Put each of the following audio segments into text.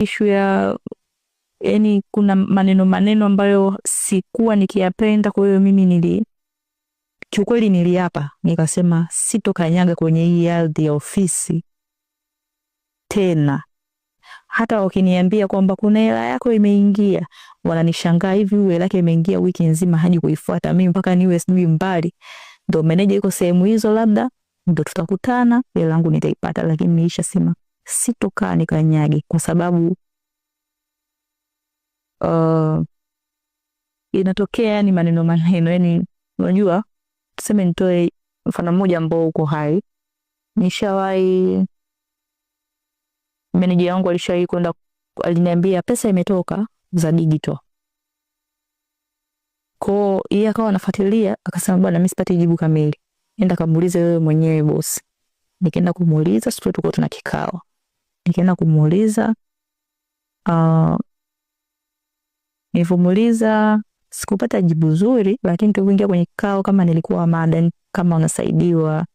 Ishu ya yani, kuna maneno maneno ambayo sikuwa nikiyapenda. Kwa hiyo mimi kiukweli niliapa, nikasema sitokanyaga kwenye hii ardhi ya ofisi tena. Hata wakiniambia kwamba kuna hela yako imeingia, wananishangaa hivi, huyu hela yake imeingia wiki nzima haji kuifuata mimi mpaka niwe sijui mbali, ndo meneja yuko sehemu hizo, labda ndo tutakutana, hela yangu nitaipata. Lakini nilishasema sitokaa nikanyage, kwa sababu inatokea yani maneno maneno, yani unajua, tuseme nitoe mfano mmoja ambao uko hai. Nishawahi, meneja wangu alishawahi kwenda, aliniambia pesa imetoka za digital. Kwa yeye akawa anafuatilia, akasema bwana, mimi sipati jibu kamili, nenda kamuulize wewe mwenyewe bosi. Nikaenda kumuuliza, siku tulikuwa tuna kikao, nikaenda kumuuliza, nilivyomuuliza sikupata jibu zuri, lakini tulipoingia kwenye kikao, kama nilikuwa mada kama unasaidiwa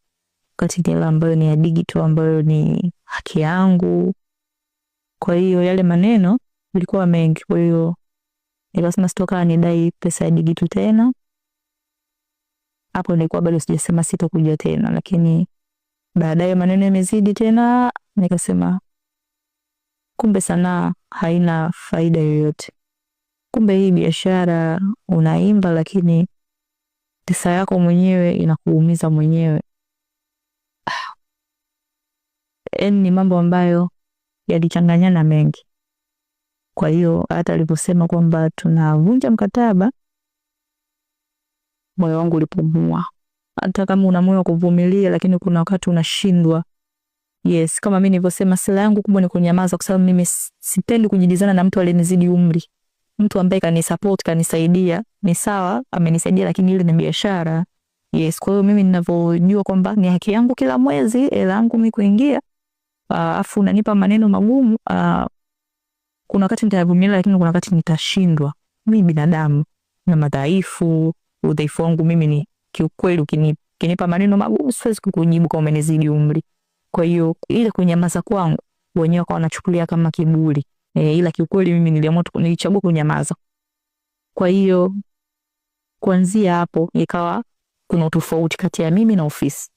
wakati ni hela ambayo ni ya digital ambayo ni haki yangu. Kwa hiyo yale maneno ilikuwa mengi, kwa hiyo nikasema sitokaa nidai pesa ya digital tena. Hapo nilikuwa bado sijasema sitokuja tena, lakini baadaye maneno yamezidi tena, nikasema kumbe sanaa haina faida yoyote. Kumbe hii biashara unaimba, lakini pesa yako mwenyewe inakuumiza mwenyewe. Yaani ni mambo ambayo yalichanganyana mengi. Kwa hiyo hata aliposema kwamba tunavunja mkataba, moyo wangu ulipumua. Hata kama una moyo wa kuvumilia, lakini kuna wakati unashindwa. Yes, kama mimi nilivyosema, silaha yangu kubwa ni kunyamaza, kwa sababu mimi sipendi kujibizana na mtu aliyenizidi umri. Mtu ambaye kanisupport, kanisaidia, ni sawa, amenisaidia, lakini ile ni biashara. Yes, kwa hiyo mimi ninavyojua kwamba ni haki yangu kila mwezi hela yangu mimi kuingia, afu unanipa maneno magumu, kuna wakati nitavumilia, lakini kuna wakati nitashindwa. Mimi binadamu na madhaifu, udhaifu wangu mimi ni kiukweli, ukinipa maneno magumu siwezi kukujibu kama umenizidi umri. Kwa hiyo ile kunyamaza kwangu wenyewe kwa wanachukulia kama kiburi. Ila kiukweli mimi niliamua nilichagua kunyamaza. Kwa hiyo kuanzia hapo ikawa kuna utofauti kati ya mimi na ofisi.